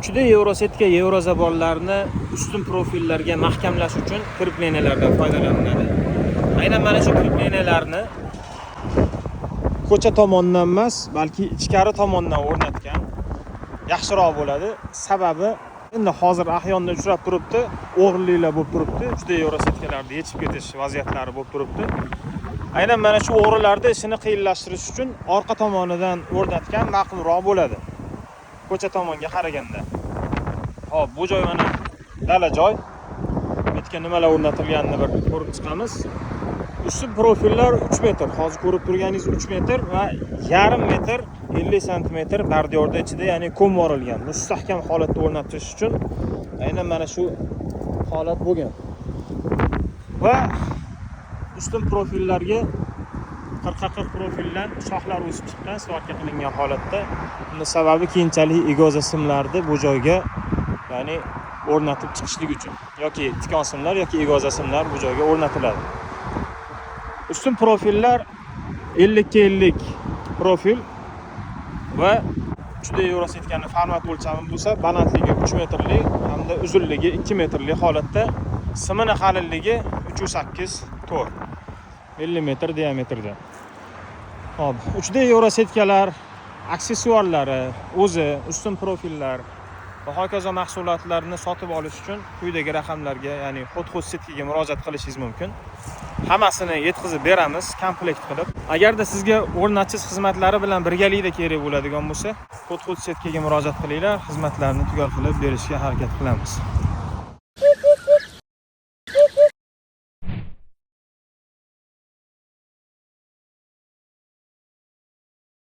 3D евросетка, еврозабор larni ustun profillarga mahkamlash uchun крепления lardan foydalaniladi. Aynan mana shu крепления larni ko'cha tomondan emas, balki ichkari tomondan o'rnatgan yaxshiroq bo'ladi. Sababi, endi hozir ahyonda uchrab turibdi, o'g'irliklar bo'lib turibdi, 3D евросетка larni yechib ketish vaziyatlari bo'lib turibdi. Aynan mana shu o'g'rilarni ishini qiyinlashtirish uchun orqa tomonidan o'rnatgan ma'qulroq bo'ladi ko'cha tomonga qaraganda. Xo'p, bu joy mana dala joy. Bu yerga nimalar o'rnatilganini bir ko'rib chiqamiz. Ustun profillar 3 metr. Hozir ko'rib turganingiz 3 metr va yarim metr 50 santimetr бордюр da ichida, ya'ni ko'mib yuborilgan. Mustahkam holatda o'rnatish uchun aynan mana shu holat bo'lgan. Va ustun profillarga 40 40 profildan shoxlar o'sib chiqqan, сварка qilingan holatda. Buni sababi, keyinchalik egoza simlarni bu joyga, ya'ni o'rnatib chiqishlik uchun yoki tikon simlar yoki egoza simlar bu joyga o'rnatiladi. Ustun profillar 50 ga 50 profil va 3D евросетка ni format o'lchami bo'lsa, balandligi 3 metrli hamda uzunligi 2 metrli holatda, simini qalinligi 3,8 4 millimetr diametrda. Xo'p, 3D евросетка lar aksessuarlari, o'zi ustun profillar va hokazo mahsulotlarni sotib olish uchun quyidagi raqamlarga, ya'ni Xudhud setkaga murojaat qilishingiz mumkin. Hammasini yetkazib beramiz komplekt qilib. Agarda sizga o'rnatish xizmatlari bilan birgalikda kerak bo'ladigan bo'lsa, Xudhud setkaga murojaat qilinglar, xizmatlarni tugal qilib berishga harakat qilamiz.